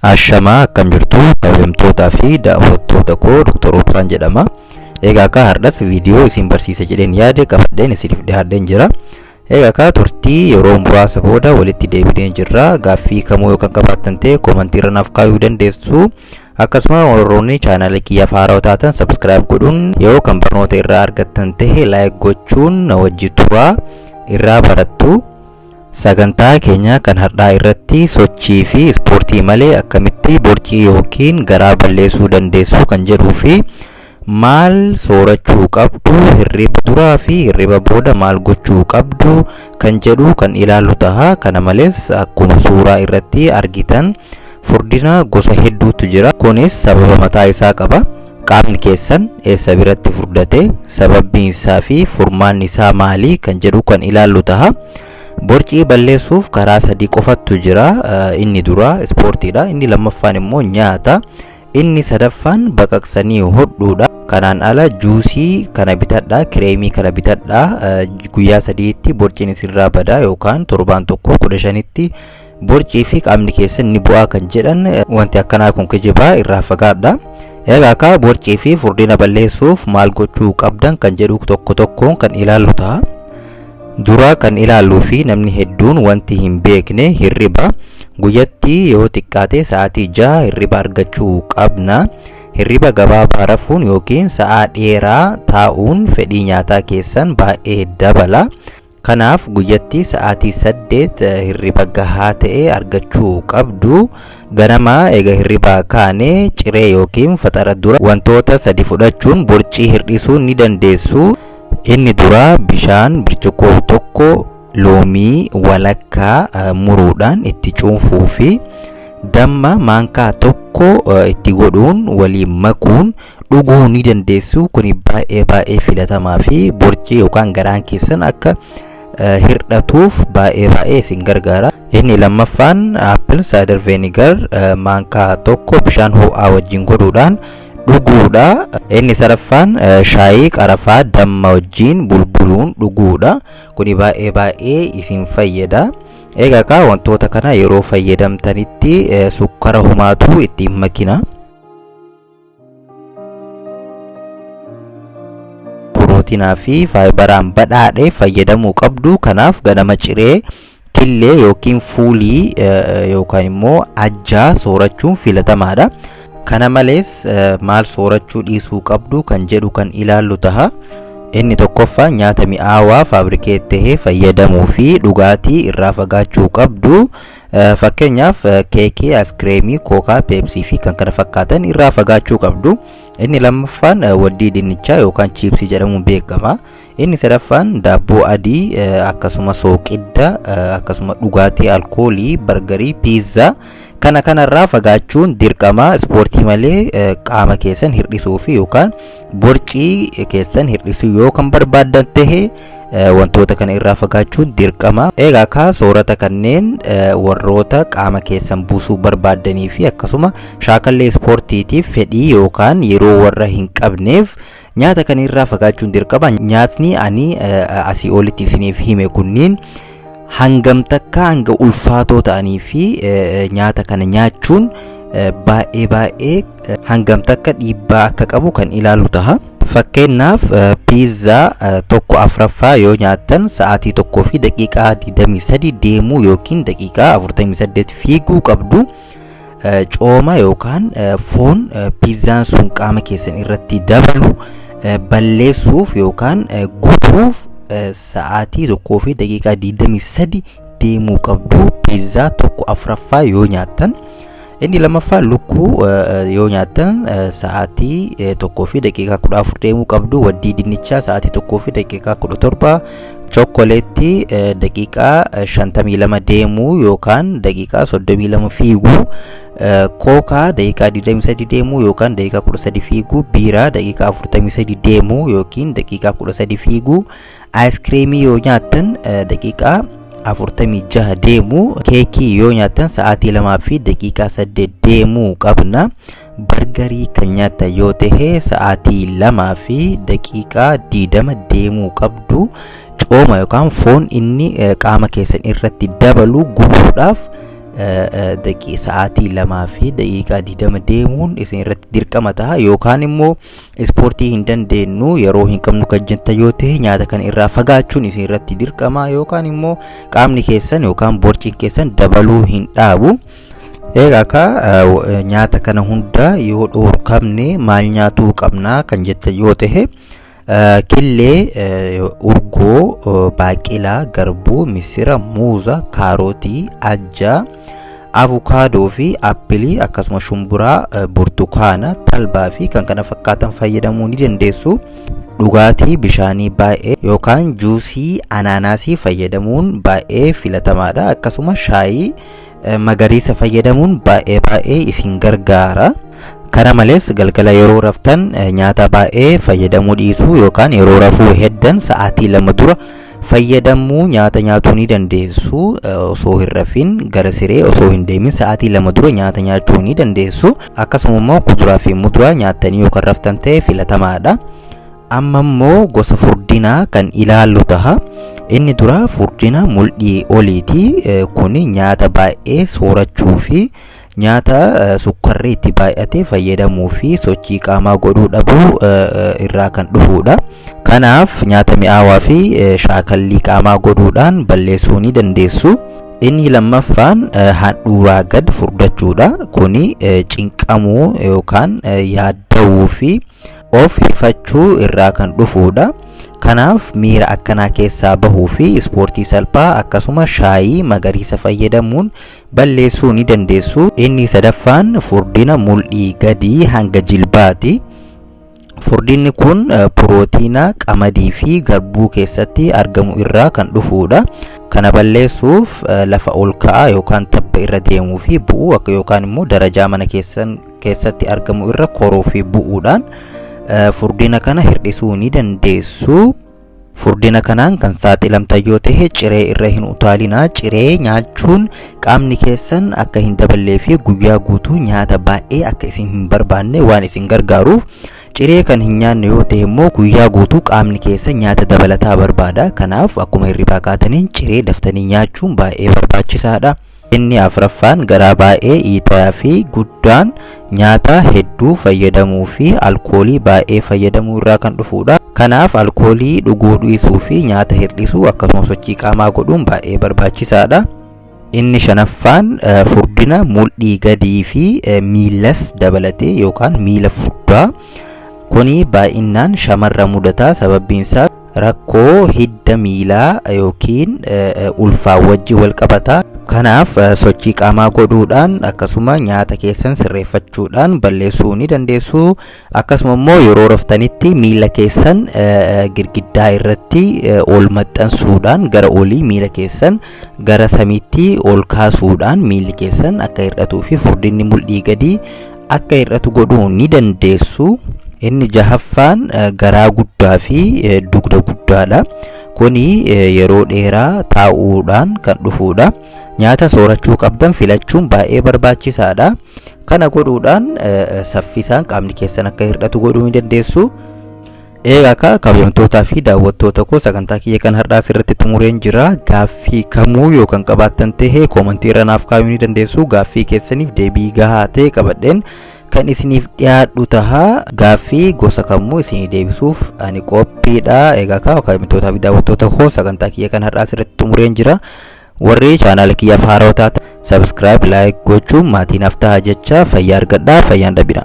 Ashamaa akkam jirtu kabajamtootaa fi daawwattoota koo Dr. Obsaan jedhama. Egaa akka har'as viidiyoo isin barsiisa jedheen yaade qabadheen isiniif dhiyaadheen jira. Egaa akka turtii yeroo muraasa booda walitti deebinee jirra. Gaaffii kamuu yoo kan qabaattan ta'e koomantii irra naaf kaayuu dandeessu. Akkasuma warroonni chaanaalii kiyyaaf haarawaa taatan subscribe godhuun yoo kan barnoota irraa argattan ta'e like gochuun na wajji turaa irraa barattu. Sagantaa keenya kan har'aa irratti sochii fi ispoortii malee akkamitti borcii yookiin garaa balleessuu dandeessu kan jedhuu fi maal soorachuu qabdu, hirriba duraa fi hirriba booda maal gochuu qabdu kan jedhu kan ilaallu taha. Kana malees akkuma suuraa irratti argitan furdina gosa hedduutu jira. Kunis sababa mataa isaa qaba. Qaamni keessan eessa biratti furdate, sababbiin isaa fi furmaanni isaa maali kan jedhu kan ilaallu taha. Borcii balleessuuf karaa sadii qofattu jira. Inni dura ispoortiidha. Inni lammaffaan immoo nyaata. Inni sadaffaan baqaqsanii hodhuudha. Kanaan ala juusii kana bitadhaa, kireemii kana bitadhaa, guyyaa sadiitti borciin isinirraa badaa yookaan torbaan tokko 15tti borcii fi qaamni keessan ni bu'aa kan jedhan wanti akkanaa kun kijibaa irraa fagaadha. Egaa akka borcii fi furdina balleessuuf maal gochuu qabdan kan jedhu tokko tokkoon kan ilaallu ta'a. Dura kan ilaalluu fi namni hedduun wanti hin beekne hirriba. Guyyatti yoo xiqqaate sa'aatii 6 hirriba argachuu qabna. Hirriba gabaabaa rafuun yookiin sa'aa dheeraa taa'uun fedhii nyaataa keessan baay'ee dabala. Kanaaf guyyatti sa'aatii 8 hirriba gahaa ta'e argachuu qabdu. Ganama eega hirribaa kaane ciree yookiin faxara dura wantoota sadi fudhachuun borcii hir'isuu ni dandeessu. Inni duraa bishaan birciqoo tokko loomii walakkaa muruudhaan itti cuunfuu fi damma maankaa tokko itti godhuun waliin makuun dhuguu ni dandeessu. Kuni baay'ee baay'ee filatamaa fi borcii yookaan garaan keessan akka hir'atuuf baay'ee baay'ee isin gargaara. Inni lammaffaan apple cider vinegar maankaa tokko bishaan ho'aa wajjin godhuudhaan dhuguudha. Inni sadaffaan shaayii qarafaa damma wajjin bulbuluun dhuguudha. Kuni baay'ee baay'ee isin fayyada. Egaa kaa wantoota kana yeroo fayyadamtanitti sukkara homaatu itti hin makina. Pirootinaa fi faayibaraan badhaadhe fayyadamuu qabdu. Kanaaf ganama ciree killee yookiin fuulii yookaan immoo ajjaa soorachuun filatamaadha. Kana malees maal soorachuu dhiisuu qabdu kan jedhu kan ilaallu taha. Inni tokkoffaa nyaata mi'aawaa faabrikeet ta'e fayyadamuu fi dhugaatii irraa fagaachuu qabdu. Fakkeenyaaf keekii, ayiskireemii, kookaa, peepsii fi kan kana fakkaatan irraa fagaachuu qabdu. Inni lammaffaan waddii dinnichaa yookaan chiipsii jedhamuun beekama. Inni sadaffaan daabboo adii akkasuma sooqidda akkasuma dhugaatii alkoolii, bargarii, piizzaa kana kanarraa fagaachuun dirqama. Ispoortii malee qaama keessan hir'isuu fi yookaan borcii keessan hir'isuu yoo kan barbaaddan ta'e wantoota kana irraa fagaachuun dirqama. Egaa kaa soorata kanneen warroota qaama keessan buusuu barbaaddanii fi akkasuma shaakallee ispoortiitiif fedhii yookaan yeroo warra hin qabneef nyaata kana irraa fagaachuun dirqama. Nyaatni ani asii olitti isiniif hime kunniin hangam takka hanga ulfaatoo ta'anii fi nyaata kana nyaachuun baay'ee baay'ee hangam takka dhiibbaa akka qabu kan ilaalu taha. Fakkeenyaaf piizzaa tokko afraffaa yoo nyaattan sa'aatii tokkoo fi daqiiqaa 23 deemuu yookiin daqiiqaa 48 fiiguu qabdu. Cooma yookaan foon piizzaan sun qaama keessan irratti dabalu balleessuuf yookaan gubuuf sa'aatii tokkoo fi daqiiqaa 23 deemuu qabdu piizzaa tokko afraffaa yoo nyaattan. Inni lammaffaa lukkuu yoo nyaattan sa'aatii tokkoo fi daqiiqaa 14 deemuu qabdu. Waddii dinnichaa sa'aatii tokkoo fi daqiiqaa 17, chokkoleetti daqiiqaa 52 deemuu yookaan daqiiqaa 32 fiiguu, kookaa daqiiqaa 23 deemuu yookaan daqiiqaa 13 fiiguu, biiraa daqiiqaa 43 deemuu yookiin daqiiqaa 13 fiiguu, aayiskireemii yoo nyaattan daqiiqaa 46 deemuu, keekii yoo nyaattan sa'aatii lamaa fi daqiiqaa 8 deemuu qabna. Bargarii kan nyaattan yoo ta'e sa'aatii lamaa fi daqiiqaa 20 deemuu qabdu. Cooma yookaan foon inni qaama keessan irratti dabalu gubuudhaaf Sa'aatii 2:20 deemuun isin irratti dirqama ta'a. Yookaan immoo ispoortii hin dandeenyu, yeroo hin qabnu kan jettan yoo ta'e, nyaata kana irraa fagaachuun isin irratti dirqama, yookaan immoo qaamni keessan yookaan borciin keessan dabaluu hin dhaabu. Egaa akka nyaata kana hunda yoo dhoorkamne maal nyaatuu qabnaa kan jettan yoo ta'e, killee, urgoo, baaqelaa, garbuu, misira, muuza, kaarotii, ajjaa, avukaadoo fi appilii, akkasuma shumburaa, burtukaana, talbaa fi kan kana fakkaatan fayyadamuu ni dandeessu. Dhugaatii bishaanii baay'ee yookaan juusii anaanaasii fayyadamuun baay'ee filatamaadha. Akkasuma shaayii magariisa fayyadamuun baay'ee baay'ee isin gargaara. Kana malees galgala yeroo raftan nyaata baay'ee fayyadamuu dhiisuu, yookaan yeroo rafuu heddan sa'aatii 2 dura fayyadamuu nyaata nyaatuu ni dandeessu. Osoo hin rafin gara siree osoo hin deemin sa'aatii 2 dura nyaata nyaachuu ni dandeessu. Akkasuma immoo kuduraa fi muduraa nyaattanii yookaan raftan ta'e filatamaadha. Amma immoo gosa furdinaa kan ilaallu taha. Inni dura furdina mul'ii oliiti. Kuni nyaata baay'ee soorachuu fi nyaata sukkarri itti baay'ate fayyadamuu fi sochii qaamaa godhuu dhabuu irraa kan dhufudha. Kanaaf nyaata mi'aawaa fi shaakallii qaamaa godhuudhaan balleessuu ni dandeessu. Inni lammaffaan handhuuraa gad furdachuudha. Kuni cinqamuu yookaan yaadda'uu fi of hifachuu irraa kan dhufudha. Kanaaf miira akkanaa keessaa bahuu fi ispoortii salphaa akkasuma shaayii magariisa fayyadamuun balleessuu ni dandeessu. Inni sadaffaan furdina mul'ii gadii hanga jilbaati. Furdinni kun pirootiina qamadii fi garbuu keessatti argamu irraa kan dhufudha. Kana balleessuuf lafa ol ka'aa yookaan tabba irra deemuu fi bu'uu, yookaan immoo darajaa mana keessan keessatti argamu irra koruu fi bu'uudhaan furdina kana hir'isuu ni dandeessu. Furdina kanaan kan saaxilamtan yoo ta'e, ciree irra hin utaalinaa. Ciree nyaachuun qaamni keessan akka hin daballee fi guyyaa guutuu nyaata baay'ee akka isin hin barbaanne waan isin gargaaruuf, ciree kan hin nyaanne yoo ta'e immoo guyyaa guutuu qaamni keessan nyaata dabalataa barbaada. Kanaaf akkuma hirribaa kaataniin ciree daftanii nyaachuun baay'ee barbaachisaadha. Inni afuraffaan garaa baay'ee iitayaa fi guddaan nyaata hedduu fayyadamuu fi alkoolii baay'ee fayyadamuu irraa kan dhufudha. Kanaaf alkoolii dhuguu dhiisuu fi nyaata hir'isuu akkasuma sochii qaamaa godhuun baay'ee barbaachisaadha. Inni shanaffaan furdina mul'ii gadii fi miilas dabalatee yookaan miila furdaa. Kuni baay'inaan shamarra mudataa, sababbiin isaa rakkoo hidda miilaa yookiin ulfaa wajjin wal qabata. Kanaaf sochii qaamaa godhuudhaan akkasuma nyaata keessan sirreeffachuudhaan balleessuu ni dandeessu. Akkasuma immoo yeroo raftanitti miila keessan girgiddaa irratti ol maxxansuudhaan, gara olii miila keessan gara samiitti ol kaasuudhaan miilli keessan akka hir'atuu fi furdinni mul'ii gadii akka hir'atu godhuu ni dandeessu. Inni jahaffaan garaa guddaa fi dugda guddaadha. Kuni yeroo dheeraa taa'uudhaan kan dhufudha. Nyaata soorachuu qabdan filachuun baay'ee barbaachisaadha. Kana godhuudhaan saffisaan qaamni keessan akka hir'atu godhuu ni dandeessu. Egaa akka kabajamtootaa fi daawwattoota koo, sagantaa kiyya kan har'aa asirratti xumureen jira. Gaaffii kamuu yookaan qabaattan ta'e koomantii irra naaf kaayuu ni dandeessu. Gaaffii keessaniif deebii gahaa ta'e qabadheen kan isiniif dhiyaadhu taha. Gaaffii gosa kamuu isinii deebisuuf ani qophiidha. Egaa akka kabajamtootaa fi daawwattoota koo, sagantaa kiyya kan har'aa asirratti xumureen jira. Warri chaanaala kiyyaaf haarawaa taatan subscribe, like gochuun maatii naaf ta'a jecha, fayyaa argadhaa, fayyaan dhabina.